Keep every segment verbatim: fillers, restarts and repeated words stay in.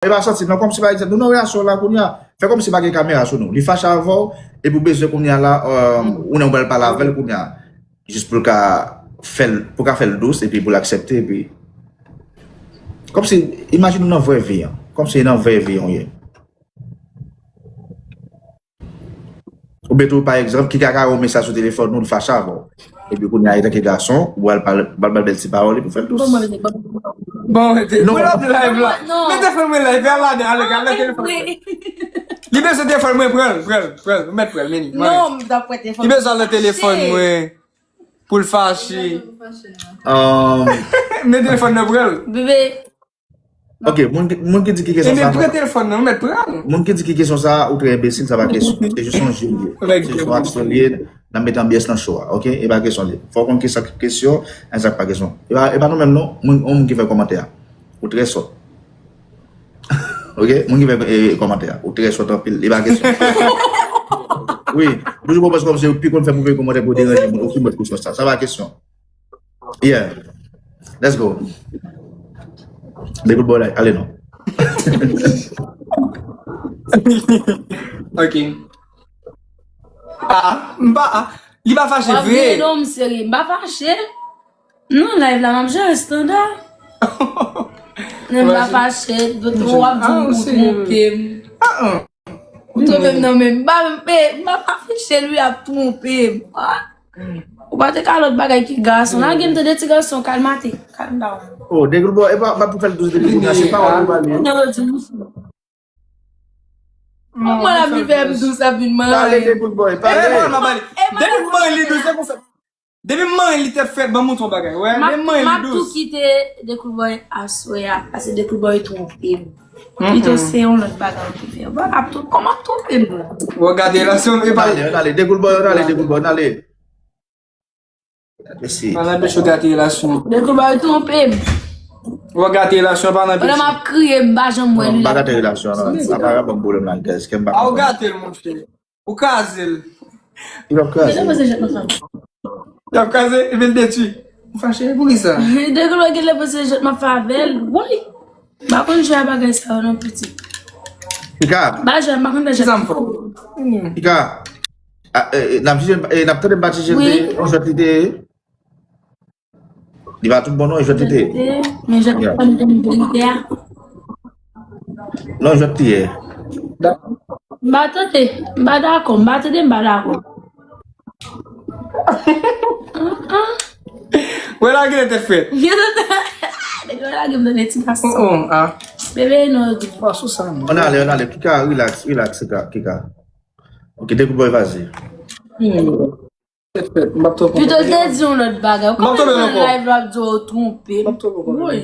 e pa santi l non, kòmsi pa egzanp, nou nan relasyon la kounye a, fè kòmsi pa gen kamera sou nou. Li fache avè w, epi w bezwen kounye a la, euh, ou nan pral pale avè l kounye a. Jis pou l ka fè l, pou ka fè l dous, epi pou l aksepte, epi. Kòmsi, imajine w nan vrè vi an. Kòmsi e nan vrè vi an w ye. Oubyen tou, pa egzanp, Kika ka voye yon mesaj sou telefòn ou, li fache avè w. Epi kounye a, etanke gason, ou al pale, pral ba l bèl ti pawòl, epi w fè l dous. Bon, mwen, mwen, mwen, Bon, mete, non, mete fèl mwen live la. Non. Mete fèl mwen live la, ale, ale, ale telefòn. Li bezwen telefòn mwen, pran l, pran l, pran l, mèt pran l, meni. Non, m t ap pran telefòn. Li bezwen ale telefòn mwen pou l fache. Um, Men telefòn nan, pran l. Bebe. Ok, moun, moun ki di ki kesyon sa. Ebyen, pran telefòn nan, mèt pran l. Moun ki di ki kesyon sa, ou trè enbesil, sa pa kesyon. Se jis yon je l ye. Se jis yon aksyon l ye. N ap mete anbyans nan show a, ok? E pa kesyon li. Fò w konn kisa k kesyon, e sa k pa kesyon. E pa, e pa nou menm non, moun, yon moun ki fè kòmantè a. Ou trè sòt. Ok? Moun ki fè e, kòmantè a. Ou trè sòt anpil, e pa kesyon. Wi, toujou pran pòz kòmsi ou pi konn fè move kòmantè pou deranje moun. Okenn lòt kesyon sa. Sa pa kesyon. Yeah. Let's go. Degout bò la, ale non. Ok. Ah, m pa, ah, li pa fache vre. Wap veye non, m serye. M pa fache. Non, live la, m ap jere estanda. Non, m pa fache. Ou ap di ou twonpe m. Ou twonpe m nan men m. M pa, m pa, m pa fache, li ap twonpe m. Ah. Ou pa te ka lòt bagay ki gason. Lage m tande ti gason, kalmate. Calm down. Oh, Degout bò, e pa, pa pou fè l dous depi kounye a, se pawòl ou ba li. Non, non, di m. Mwen la vin fè m dous, ap vin manyen. Dale, Degout bò, e pa vre. Depi m manyen li dous, se konsa. Depi m manyen li tèt frèt, ban m montre yon bagay. Wè, depi m manyen li dous. M ap tou kite Degout bò aswè a, paske Degout bò twonpe m. Pito se yon lòt bagay ou te fè. Bon, ap tou, kòman twonpe m la? Wè, gade la, se yon, e pa. Dale, dale, Degout bò, dale, Degout bò, dale. Mesi. Madan Bechou gate relasyon. Degout bò twonpe m. Ou gate relasyon pa nan Bechou. Pandan m ap kriye, m pa janm wè li. Non, m pa gate relasyon non. Sa pa ka ban m pwoblèm la, guys. Kè m pa kontan. A ou gate l, monchè. Ou kraze l. Li p ap kraze. Genlè panse jwèt m ap fè. Li ap kraze, epi l detwi. Ou fache, poukisa? Degout bò genlè panse jwèt m ap fè avè l. Woy! M pa konn jwe a bagay sa yo non pitit. Pika. M pa jwe, m pa konn fè jwèt. Kisa m fè w? Pika. Ah, eh, eh, n ap jije, eh, n ap tande m pa jije l te, yon jwèt li te ye. Li pa tout bon non, yon jwèt li te ye. Men jwèt pa m konn verite a. Non, jwèt li ye. M pa tande, m pa dakò, m pa tande, m pa dakò. Wè lage l tèt frèt. Nèg yo lage m nan ti gason. Oh, oh, ah. Bebe non. Pas ou sa non. Ann ale, ann ale. Kika, relax, relax, Kika, Kika. Ok, Degout bò, vas-y. Tèt frèt, m ap twonpe. Pito l te di yon lòt bagay. Ou kòman nan live la ap di w twonpe m? M ap twonpe ankò. Woy.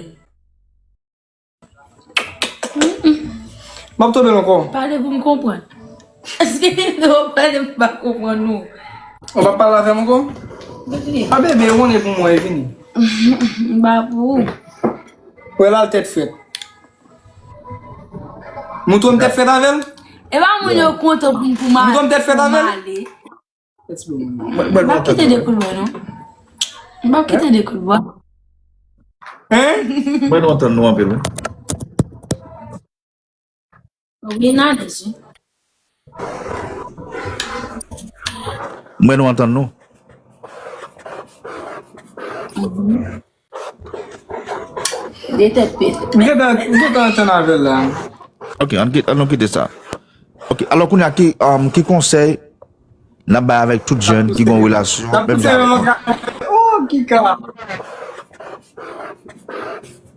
M ap twonpe l ankò. Pale pou m konprann. Èske w pale m pa konprann ou? Ou p ap pale avè m ankò? A bebe, ou konnen pou mwen, e vini. M pa pou ou. Wè la l tèt frèt. Mouton m tèt frèt avè l? E pa moun yo kontan pou m pou m ale. Mouton m tèt frèt avè l? Mwen, mwen, mwen, m ap kite Degout bò non. M ap kite Degout bò. Hein? Mwen nou antann nou anpil, wi. Wi, n a di. Mwen nou antann nou. De tèt pete. M gentan, m gentan antann avè l la. Ok, ann kite, ann kite sa. Ok, alò kounye a ki, um, ki konsèy n ap bay avèk tout jèn ki gon relasyon, menm jan avèk nou? Oh, Kika.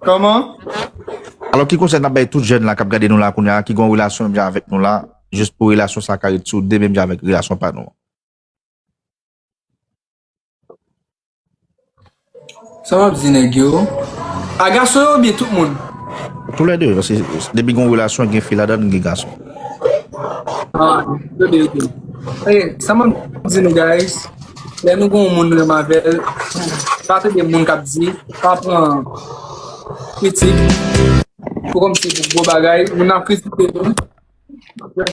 Kòman? Alò, ki konsèy n ap bay tout jèn la k ap gade nou la kounye a, ki gon relasyon menm jan avèk nou la, jis pou relasyon sa ka ret sou de menm jan avèk relasyon pa nou an? Sa w ap di nèg yo? A gason yo oubyen tout moun? Toulède, paske depi gen yon relasyon, gen fi ladan l, gen gason. Ah, toulède, ok. Eh, sa m ap di nou, guys, lè nou gen yon moun nou renmen avè l, pa tande moun k ap di, pa pran kritik pou kòmsi pou gwo bagay, moun ap kritike nou.